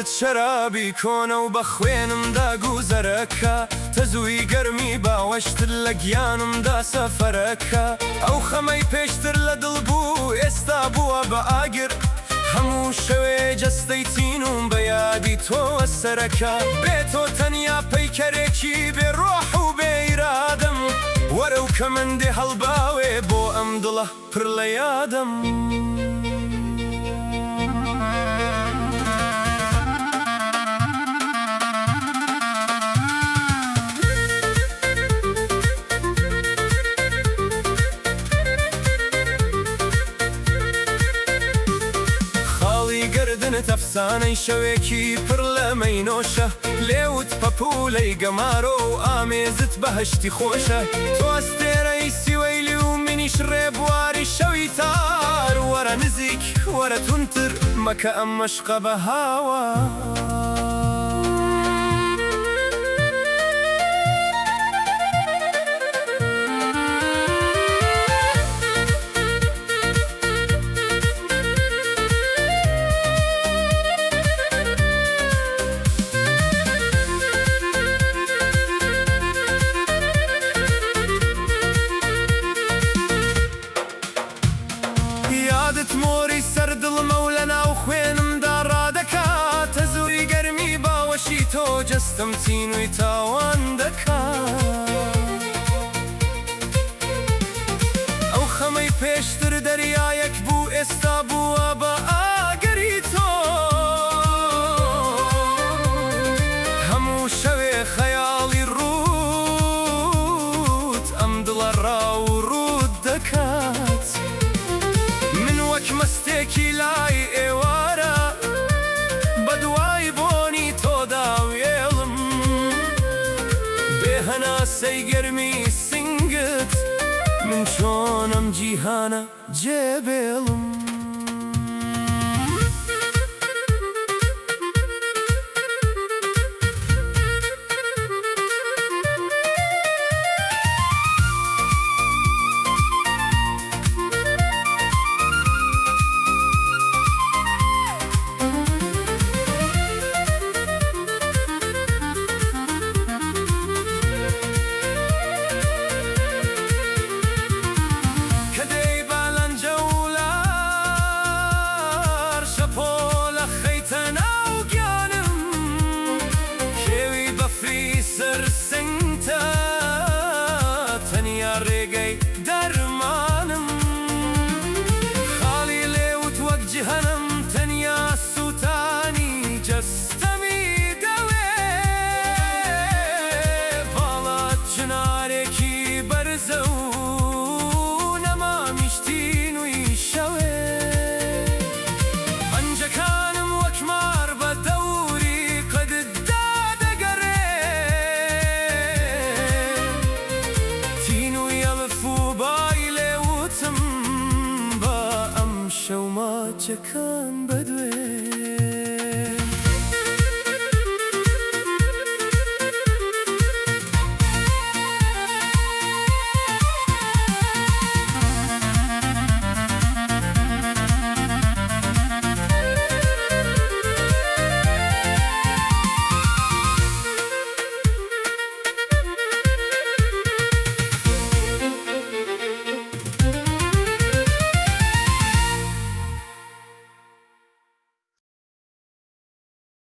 عەترت شەرابی کۆنە و بە خوێنمدا گوزەرەکا، تەزووی گەرمی باوەشت لە گیانمدا سەفەرەکا. ئەو خەمەی پێشتر لە دڵ بوو ئێستا بووە بە ئاگر، هەموو شەوێ جەستەی تینووم بە یادی تۆوە سەرەکا. بێ تۆ تەنیا پەیکەرێکی بێ ڕۆح و بێ ئیرادەم، وەرە و کەمەندێ هەڵباوێ بۆ ئەم دڵە پڕ لە یادەم. خاڵی گەردنت ئەفسانەی شەوێکی پڕ لە مەینۆشە، لێوت پەپوولەی گەمارۆ و ئامێزت بەهەشتی خۆشە. تۆ ئەستێرەی سیوەیلی و منیش ڕێبواری شەوی تار، وەرە نزیک وەرە توندتر مەکە ئەم مەشقە بە هاوار. یادت مۆری سەر دڵمە و لەناو خوێنمدا ڕادەکا، تەزووی گەرمی باوەشی تۆ جەستەم تینووی تاوان دەکا. ئەو خەمەی پێشتر دەریایەک بوو ئێستا بووە بە ئاگری تۆ، هەموو شەوێ خەیاڵی ڕووت ئەم دڵە ڕاو و ڕووت دەکات. من وەک مەستێکی لای ئێوارە بە دوای بۆنی تۆدا وێڵم، بێ هەناسەی گەرمی سنگت من چۆن ئەم جیهانە جێبێڵم. کە دێی بە لەنجە و لار شەپۆلە خەیتە ناو گیانم، کێوی بەفری سەر سنگتە تەنیا ڕێگەی دەرمانم. خاڵی لێوت وەک جهەنەم تەنیا سووتانی جەستەمی دەوێ، باڵات چنارێکی بەرزە و نەمامیش تینووی شەوێ. پەنجەکانم وەک مار بە دەوری قەدتدا دەگەڕێن، تینووی ئەڵف و بای لێوتم با ئەمشەو ماچەکەم.